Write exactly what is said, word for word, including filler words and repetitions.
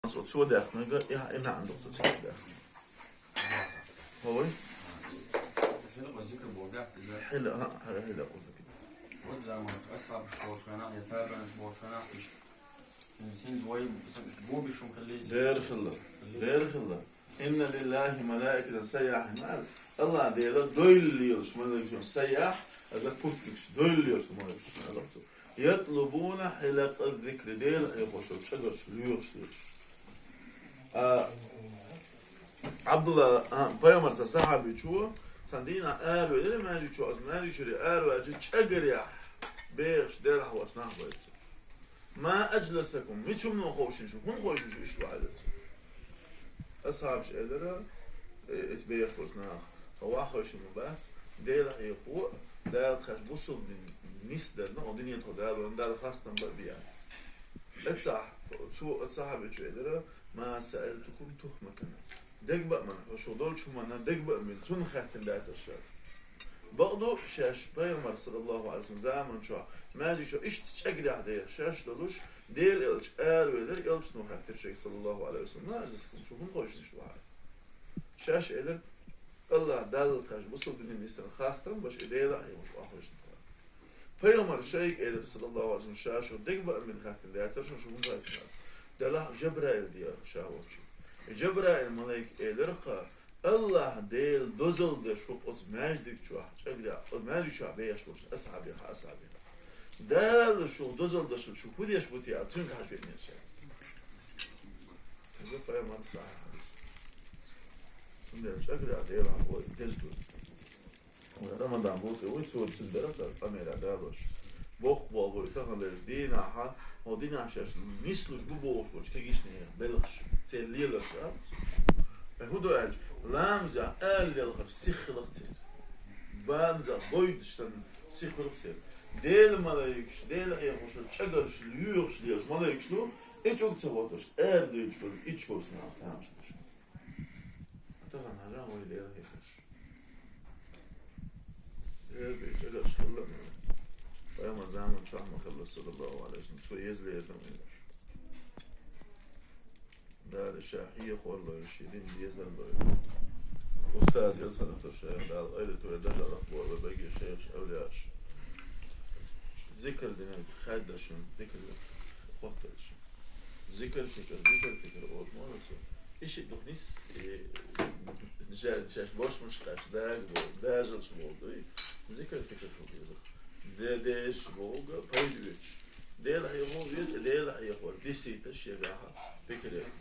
Со цо даьхнарг, и, и маьӀна ду цо цига даьхнарг. ХӀой? Хьилакъо зикр боху, дац иза? Хьила, хьа, хьила, хьилакъо зикр. Вот заман, асхьабаш болчу хенахь, я табиӀинаш болчу хенахь иштта. ХӀинца вай, сан иштта бобиш хӀума хиллийца. Дера хилла. Дера хилла. Инна лиллахи малаикатан сайяхьин аьлла. Аллах Дела дойла лелаш малайкаш, сайяхь, аза пуртигаш, дойла лелаш малайкаш аьлла цо. Ятлубуна хьилакъа зикри, Дела хьехош чӀагарш лоьхуш лелаш. А, Абдулла, а, пайхамарца сахьабичо, цхьана дийнахь аравелира маьждиг чу, аса маьждиг чуьра араваьлча чӀагарехь бехаш, Дела хьехош нах байра цо. Ма аджласакум, мича хӀумано ховшийна шу, хӀунда ховшийна шу иштта вахьалира цо. Асхьабаш элира, э, эца бехаш болчу наха, тхо ваххойшина ма бац, Дела хьехо, Дала тхаьш бусалба дин нисдарна, о дуьне тхо Дала ван Дала хастам бан а беа. Эцахь, цо, асхьабичо элира, ма саалтукум тухматана. Дегабааман, хьо шу долчу хӀуманна дегабаам бина, цунна хаьттина дацара ша. Бакъду, шаьш пайхамар, саллаллаху Ӏалайхи ва саллам, заман чохь, маьждиг чохь иштта чӀагарехь деха шаьш долуш, Дела элча аравелира, элчано хаьттира шайга, саллаллаху Ӏалайхи ва саллам, ма аджласакум, шу хӀунда ховшийна шу вахьара. Шаьш элира, Аллах Далла тхаьш бусалба дин нисдарна хастам беш, и Дела а хьехош ваххойшна тхо. Пайхамар шайга элира, саллаллаху Ӏалайхи ва саллам, ша шу дегабаам бина хаьттина дацара шуна, шу хӀунда хаьттина. Делахь Жабраил деха ша волчу. И Жабраил малайка элира-кха, Аллах Дела дозалла деш ву оцу маьждиг чохь, чӀагарехь, оцу маьждиг чохь бехаш болчу асхьабех, асхьабех. Дала шух дозалла деш ву, шу хӀун деш бу те аьлла, цуьнга хьажа веанера ша. Иза пайхамар сахьаб. Цундела чӀагарехь Делахь вай деза ду. Рамадан бутӀи вуй, цо цуьнан дара цара къамелехь далош. Боккха болх бу и таханлерчу дийнахьа, хӀокху дийнахь шаьш нислуш бу бохуш болчу кегийчу нехан белхаш, церан леларш а. Э, хӀун ду аьлча, ламазехь ала лелхар сиха хиларх церан. Ламазехь бойдаш санна сиха хиларх церан. Дела малайкаш, Дела хьехош, чӀагарш лоьхуш лелаш малайкаш ду, и чӀуг ца хӀоттош, ара дуьйлуш болу, итт шо нах тамаш деш. Тахана хьажа вай Дела хьехарш. Э, бе, чӀагарш хилла ма. Пайхамар заман чохь ма хилла, саллаллаху Ӏалайхи ва саллам, цо еза лерина вайнаш. Дала ша хьехор лойла, шен дин дезар лойла. Устаз Елсанатов шайх, Дала къайле ту вай дажа рахбор, вай баге шайхаш, авлияш. Зикр динарг хаьдда шуна, зикр хотталча. Зикр, пикр, зикр, пикр олуш ма вара цо. И шиъ дукха нис, и, ша-, шаьш бошмаш кхаьчча дага боху, дажалш боху дуй. Зикр, пикр хила деза. Де-, дезаш боху, пайда оьцуш. Дела хьехо веза, Дела хьехор дисийта шен баьхьа пикр ян.